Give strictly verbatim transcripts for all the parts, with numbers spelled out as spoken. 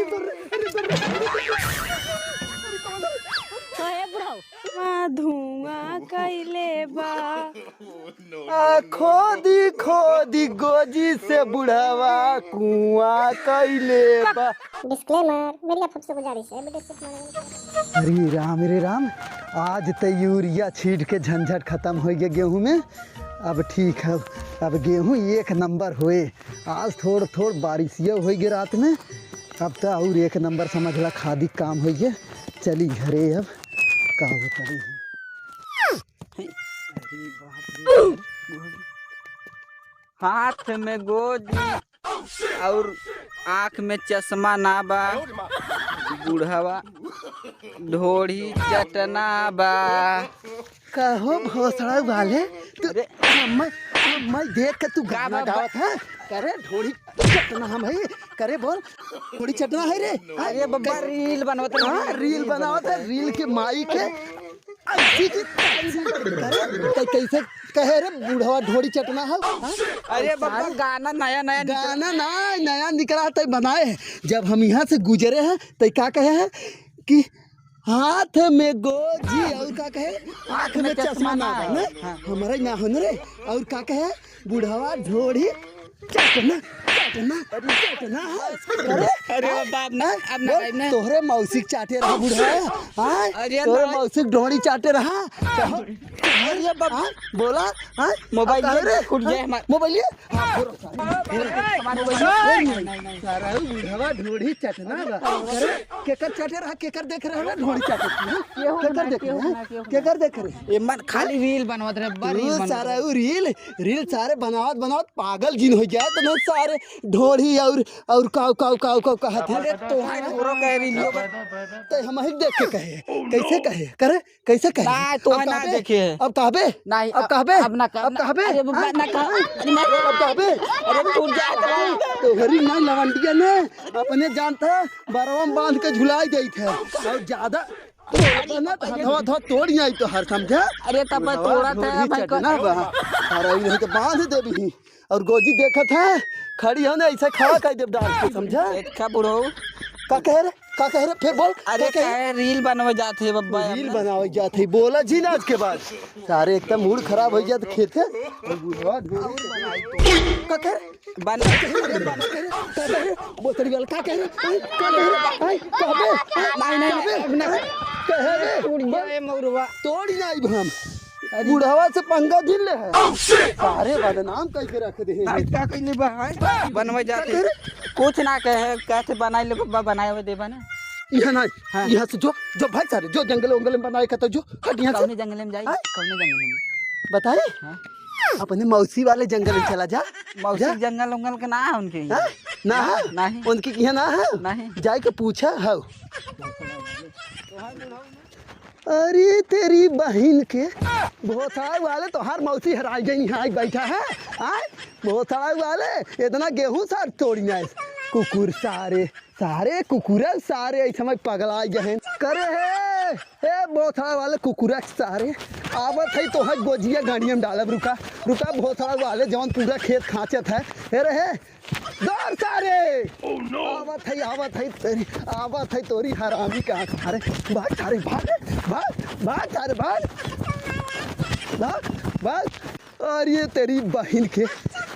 कहे बुढ़ऊ, धुआं कइले बा। आ खोदी खोदी गोजी से बुढ़वा कुआं कइले बा। Disclaimer, मेरी आप सबसे गुजारिश है, बेटे से मारेंगे। अरे राम रे राम, आज त यूरिया छीट के झंझट खतम होइ गए गेहूं में। अब ठीक है, अब गेहूं एक नंबर होए। आज थोड़ थोड़ बारिशिया होइ गए रात में, अब त और एक नंबर समझ ला खादी काम होइ गए। चली घरे अब, का बताई हम। अरे बाप रे। हाथ में गोजी और आँख में चश्मा ना बा, बुढ़वा ढोढ़ी चटना बा। कहो भोसड़ा वाले, तू अरे। हम्मै, हम्मै देख के तू का गाना बाबा? गावत है? करे ढोढ़ी चटना हम है, करे बोल, ढोढ़ी चटना है रे। अरे बब्बा, रील बनवत रहे। हाँ, रील बनावत है, रील के माई के। ऐसी की तैसी। अरे, कै-, कैसे कहे रे बुढ़वा ढोढ़ी चटना है? हाँ? अरे बब्बा, गाना नया नया निकला। गाना ना, नया निकला तो बनाए है। जब हम यहाँ से गुजरे हैं तो का कहे है कि हाथ में गोजी और का कहे, आँख में चश्मा ना बा, ना? हाँ। हमारा ही ना हो न रे। और का कहे, बुढ़वा ढोढ़ी चटना, चटना, चटना है। अरे, अरे बाप, ना, हैं? अब ना बोल, गाइब ना। तोहरे मौसी के चाटे रहा बुढ़वा, हाँ? अरे तोहरे ना। मौसी के ढोढ़ी चाटे रहा। कहो, अरे बाप। हाँ? बोला, हाँ? मोबाइल अब कहे ये रे? फूट जाए हाँ? हमार। मोबाइल ये? हाँ, बोलो, सारे। बोलो, मोबाइल ये? नहीं, नहीं, नहीं। सारा बुढ़वा ढोढ़ी चटना बा। अरे, केकर चाटे रहा, केकर देख रहा है ढोढ़ी चाटे? केहू केकर ना, देख केहू रहा? ना, केहू ना। केकर देख रहे? ये मन खाली रील बनवत रहे, बा रील तू बनवत सारा रहे। उ रील, रील सारे बनावत बनावत पागल जिन हो गया, तो ना सारे ढोढ़ी और, और काऊ, काऊ, काऊ, काऊ कहत है। अरे तोहार ढोरो कहे रीलियो बा। तो हम ही देख के कहे, कैसे कहे, करे, कैसे कहे? ना, तोहार अब ना कहबे? देखे। अब कहबे? नहीं, अब अब, कहबे? अब ना कह-, अब ना, कहबे? अरे बाबा, हाँ? ना कह-, अरे मैं अब कहबे? अरे तू जा, जा। तोहरी ना लवंडिया ने अपने जानता बरवा में बांध के झुलाई देत है। और ज्यादा बोलबा ना तो हथवा, हथवा तोड़ आई तोहार, समझा? अरे तब मैं बुढ़वा तोड़ा था, ढोढ़ी भाई को चटना बा। अरे इन्हें तो बांध देबही। और गोजी देखत है, खड़ी हो ना, ऐसे खड़ा कर देब डाल के, समझा? देखा बुढ़ऊ। का कहे रे? का कहे रे? फिर बोल, अरे का कहे? काहे रील बनवे जात है बब्बा? रील बनावे जात है, बोला जी ना आज के बाद। सारे एकदम मूड खराब हो जात खेत है। और बुढ़वा ढोढ़ी चटना। का कहे रे? बन- का कहे रे? बोतरी वाला का कहे रे? आई, का कहे रे? आई, कहबे? नहीं, नहीं, नहीं, अब ना। कहे रे? टूट जाए मौरवा। तोड़ जाइब हम। अरे। बुढ़वा से पंगा जिन ले है। सारे बदनाम कइके रख दे हैं। नाइट का कइले बा, हैं? बनवे जाते। का कहे रे? कुछ ना कहे, कहते बनाई ले बब्बा, बनाए हुए देबा ना। यहाँ नहीं, हाँ। यहाँ से जो, जो भाई सारे, जो जंगल वंगल में बनाए का तो जो, हट यहाँ से। कौने जंगल में जाई? हाँ? कौने जंगल में? बताए? हाँ। अपने मौसी वाले जंगल में चला जा। मौसी जा। जंगल वंगल के ना है उनके यहाँ। हाँ? ना है? नहीं। उनके यहाँ ना है? नहीं। जाए के पूछा है। अरे तेरी बहिन के, भोसड़ा वाले तोहार मौसी हराई गई, यहाँ आई बैठा है। आय, भोसड़ा वाले इतना गेहूं सार तोड़ी ना है। कुकुर सारे, सारे कुकुरा सारे, ऐसे में पगला गए हैं। करे हे, ए भोसड़ा वाले कुकुरा सारे, आवत है तोहार गोजिया गाड़िया में डालब, रुका, रुका भोसड़ा वाले, जौन पूरा खेत खांचत है। हे रे हे, दौड़ सारे। Oh no! आवत है, आवत है तेरी, आवत है तोरी हरामी का आँख मारे। भाग सारे, भाग, भाग, भाग सारे, भाग। भाग, भाग। अरे तेरी बहिन के,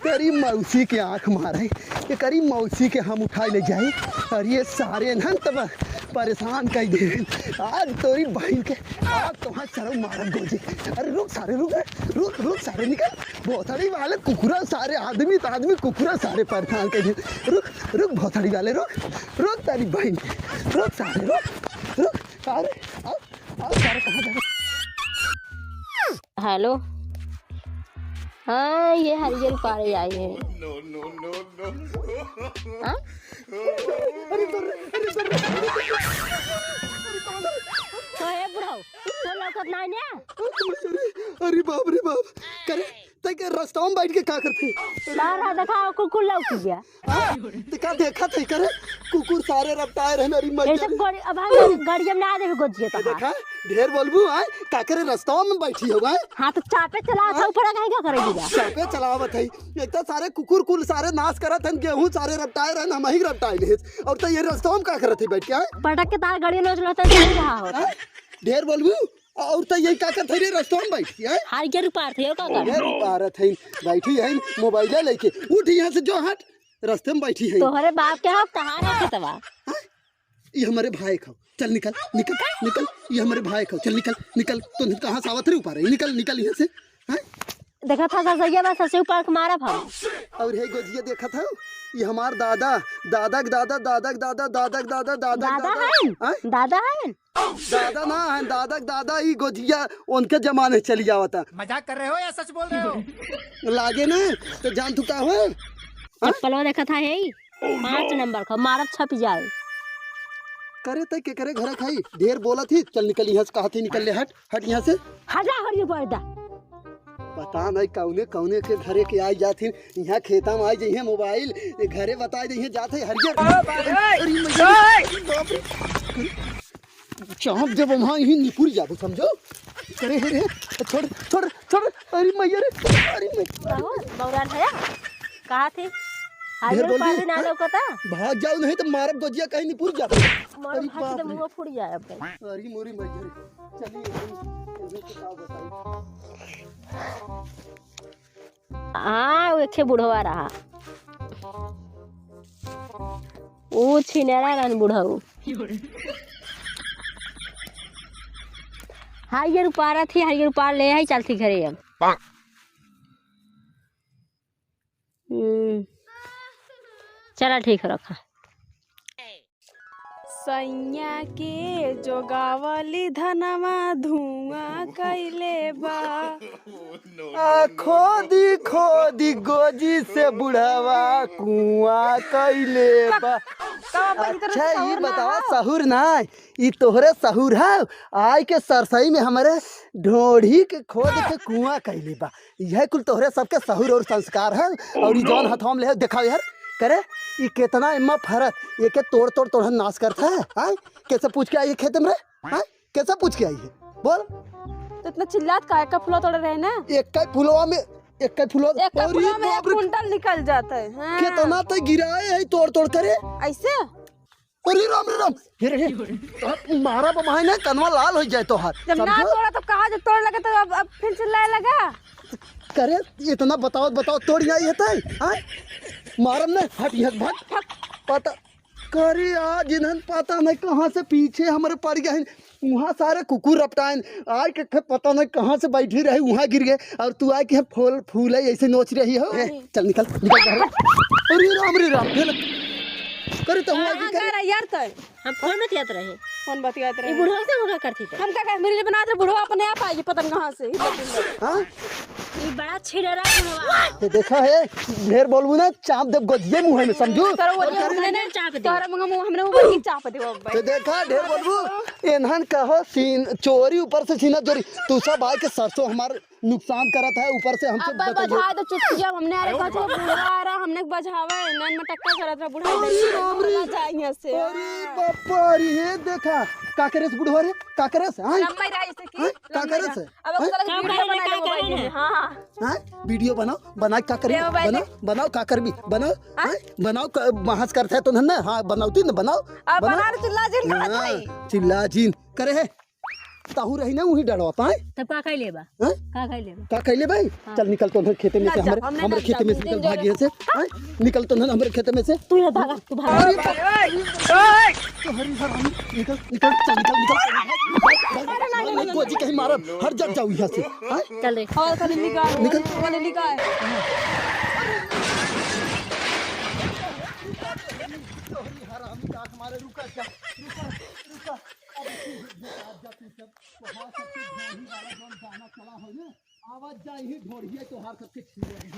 तेरी मौसी के आँख मारे। ये करी मौसी के हम उठाए ले जाए। अरे सारे नन तब परेशान कर दे। आज तोरी बहिन के, आज तोहार सरऊ मारब गोजी। अरे रुक सारे, रुक रे, रुक, रुक सारे, निकल। भोसड़ी वाले कुकुरा सारे, आदमी तो आदमी, कुकुरा सारे परेशान कर दिए। रुक, रुक भोसड़ी वाले, रुक, रुक तेरी बहिन के, रुक सारे, रुक, रुक। अरे, अब, अब सारे कहाँ जा रहे? हेलो, हाँ, ये हरिजन पारे आए हैं। No, no, no, no। हाँ? अरे, अरे, अरे, अरे, अरे, तो हे बुढ़ऊ, तो लौकत नाही ने? अरे, अरे बाप रे बाप, करे तै के रस्ता में बैठ के का करत है? बाहर आ, देखा, कुकुर लौक गया। हाँ? तो का देखत है करे? कुकुर सारे रपटाए रहन, अरे ये सब मैया। गड़ी, अब हम गड़िया में ना देवे गोजिया तो देखा, हाँ। ढेर बोलबू, आय? का करे रस्ता में बैठी हो, आय? हाँ, तो चापे चला था, हाँ? ऊपर काहे का करे दिया? चापे चलावत है। एक तो सारे कुकुर कुल सारे नाश करत हन, गेहूं सारे रपटाए रहन, हम ही रपटाए ले। और तो ये रस्ता में का करत है बैठ के, आय? पटक के तार गड़िया नोच लो, तो सही रहा हो। हाँ? ढेर बोलबू? और तो ये का करत है रे रस्ता में बैठ के, आय? हार के रुपार थे, का कर? ढेर रुपारत है, बैठी है मोबाइल लेके। उठ यहाँ से, जो हट, रस्ते में बैठी है। तोहरे बाप के हक, तहार हक खेतवा। हाँ? ये हमारे भाई खाओ, चल निकल, निकल, निकल, ये हमारे भाई खाओ, चल निकल, निकल, तो कहाँ से आवत रे ऊपर है, निकल, निकल यहाँ से, हैं? देखा था ससैया बस ससै ऊपर के मारा भाई। और हे गोजिया देखा था, ये हमार दादा, दादा के दादा, दादा के दादा, दादा के दादा, दादा के दादा दादा, है? हैं? दादा है? दादा ना है, दादा के दादा, ई गोजिया उनके जमाने से चली आवता। मजाक कर रहे हो या सच बोल रहे हो? लागे ना, तो जान तू का हो? हाँ? चप्पलवा देखा था, हे? पाँच नंबर का, मारब छप जाए। करे तै केकरे घरे खाई? ढेर बोलत ही, चल निकल यहाँ से, कहत ही निकल ले, हट, हट यहाँ से। हटा हरियो पर्दा। पता नहीं कौने, कौने के घरे के आई जात ही, यहाँ खेता में आई जइहे मोबाइल, ये घरे बताए जइहे जात है हरियर। अरे मैया, बाप रे। चाप जब वहाँ यहीं निपुर जाबो, समझो? अरे, अरे, छोड़, छोड़, छोड़, अरे मैया रे, अरे मैया। बाबू, बौरान है? कहाँ थे? ढेर हाजिर बोल दी। पानी ना लौकता? भाग जाओ, नहीं तो मारब गोजिया कहीं निपुर जाबो। मारो अरे भाग बाप तो रे। मुँह फूट जाए अब। अरे मोरी मैया रे। चलिए, इन्हें, इन्हें तो का बताई। हाँ, वो एक ठे बुढ़वा रहा। वो छिनेरा रहन बुढ़ऊ। हरियर उपारा थी, हरियर उपार ले आई, चल थी घरे अब। हम्म, चला ठीक है, रखा। सैया के जोगावली धनवा धुआं कइले बा। आ खोदी खोदी गोजी से बुढ़वा कुआं कइले बा। अच्छा, ई बतावा, सहूर ना, ई तोहरे सहूर है? आय के सरसई में हमरे ढोढ़ी के खोद के कुआं कइले बा। यह कुल तोहरे सबके सहूर और संस्कार है। और ई जौन हथवा में ले देखाओ यार, करे ई केतना एम्मा फरत, एके तोड़ तोड़ तोड़ नाश करत है। आय, कैसे पूछ के आई खेत में रे? आय, कैसे पूछ के आई है? बोल। तो इतना चिल्लात का, एक फुलवा तोड़े रहे ना? एक का फुलवा में, एक का फुलवा, एक का अरे फुलवा में एक बाप रे। कुंटल निकल जाता है। हाँ। कितना तो गिराए है तोड़ तोड़ करे। ऐसे? अरे राम रे राम, हे रे, हे। मारा बमाए ना, कनवा लाल हो जाए तोहार, जब ना समझो? तोड़ा तो कहा, जब तोड़ लगे तो अब, अब फिर चिल्लाए लगा। करे, इतना बताओ, बताओ, तोड़ आई है तय, हाँ? मारम ने, हट यहाँ से भाग। पता, करे आज इन्हन पता नहीं कहाँ से पीछे हमरे पड़ गए हैं। वहाँ सारे कुकुर रपटाइन, आय के खे-, पता नहीं कहाँ से बैठी रही, वहाँ गिर गए, और तू आय के फूल, फूल है, ऐसे नोच रही हो। ए, चल निकल, निकल बाहर। अरे राम रे राम, ये ले। करे तो हुआ कहाँ की करे? कर यार तय? हम फोन बतियात रहे। फोन बतियात रहे। ये बुढ़वा से होगा करती तो। हम का कहे, मेरे लिए बनात रहे, बुढ़वा अपने आप आई, पता नहीं कहाँ से। हाँ? ये बड़ा छिड़ेला बुढ़वा। तो देखा है, ढेर बोलबू ना, चाप देब गोजिये मुँह में, समझू? तोरा वो और जो करे हमने ना चाप दे। तोरा मुँह में हमने वो वही चाप दे, बाबा। तो देखा, ढेर बोलबू, एनहन कहो सीन चोरी, ऊपर से सीना चोरी। तू सब आय के सरसों हमार नुकसान करत है, ऊपर से हमसे अब बतइए। बजा दो चुटकिया, हमने अरे कहा तो बुढ़वा आ रहा, हमने बजावा है, नन मटक्का करत रहा बुढ़वा। अरे राम रे। चला जा यहाँ से। अरे बापा रे, ये देखा, का करे से बुढ़वा रे, का करे से, हाँ? लंबई रहा इसे की, हाँ? का लंबई करे रहा। से? अब हाँ? चला का वीडियो करे बना ना, ले का मोबाइल करे में। ना? हाँ, हाँ। हाँ? वीडियो बनाओ, बना का करबी? ले मोबाइल बनाओ, ले। बनाओ का करबी? बनाओ, हाँ? हाँ? बनाओ क-, महस करत है तो ना, हाँ, बनाओ ती ना, बनाओ, अब बनाओ। बना ले, चिल्ला जिन का हाँ, भाई। चिल्ला जिन। करे है, ताहू रही ना वही डरवा पाए। तब का खाई लेबा? हाँ? का खाई लेबा? का खाई लेबा? हाँ। चल निकल तो ना खेते में ना से, जा, हमरे, हमने हमरे ना खेते जा, में से निकल, भागिए से। हाँ? निकल तो ना हमरे खेते में से। तू यहाँ भागा, तू भागा। अरे बाप रे। तो हरी हरामी, निकल, निकल, चल निकल, निकल, चल निकल। भाग, भाग, भाग, भाग, गोजी कहीं मारब, हट जा, जाओ यहाँ से। हाँ? चल रे। और खाली निकाल, निकल। खाली निकाल। तो हरी हरामी काट मारे, रुका क्या? रुका, रुका। अब तू हट जा, हट जा तू सब। तोहार सबके ढोढ़ी वाला जौन गाना चला हो ना, आवत जा यही ढोढ़िया तोहार सबके छीने रही।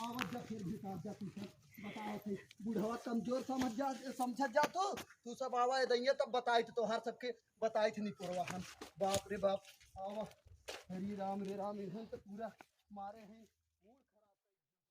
आवत जा फिर भी आवत जा तू सब। बताओ थे, बुढ़वा कमजोर समझ जा, समझत जा तू। तू सब आवा ए दैया तब बताई थे तोहार सबके, बताई थे निपोरवा हम। बाप रे बाप, आवा। हरी राम रे राम, इन्हन तो पूरा मारे हैं।